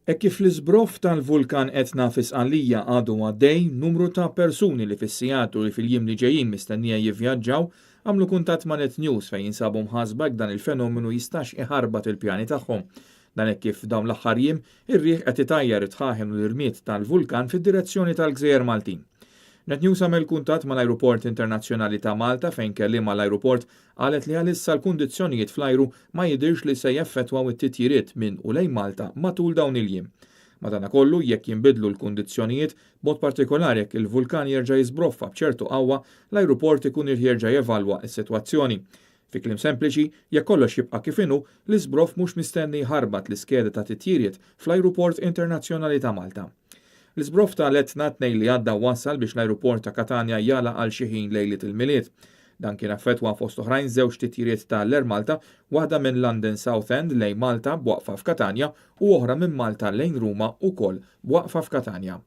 Hekk kif l-iżbroff tal-vulkan Etna fi Sqallija għadu għaddej, numru ta' persuni li fis-sigħat u li fil-jiem li ġejjin mistennija jivvjaġġaw għamlu kuntatt ma' Net News fejn jinsabu mħassba jekk dan il-fenomenu jistax iħarbat il-pjani tagħhom. Dan hekk kif f'dawn l-aħħar jiem ir-riħ qed itajjar it-dħaħen u l-irmied tal-vulkan fid-direzzjoni tal-gżejjer Maltin. Net News għamel kuntatt mal-Ajruport Internazzjonali ta' Malta fejn kelliema għall-ajruport qalet li għalissa l-kundizzjonijiet fl-ajru ma jidhirx li se jeffettwaw it-titjiriet minn u lejn Malta matul dawn il-jiem. Madankollu, jekk jinbidlu l-kundizzjonijiet, b'mod partikolari jekk il-vulkan jerġa' jiżbroffa b'ċertu qawwa, l-ajruport ikun irid jerġa' jevalwa s-sitwazzjoni. Fi kliem sempliċi, jekk kollox jibqa' kif inhu, l-iżbroff mhux mistenni jħarbat l-iskeda ta' titjiriet fl-Ajruport Internazzjonali ta' Malta. L-iżbroff ta' l-Etna t-Tnejn li għadda wassal biex l-ajruport ta' Katanja jagħlaq għal xi ħin lejliet il-Milied. Dan kien affettwa fost oħrajn żewġ titjiriet ta' l-Air Malta, waħda minn London Southend lejn Malta b'waqfa f'Katanja u oħra minn Malta lejn Ruma ukoll b'waqfa f'Katanja.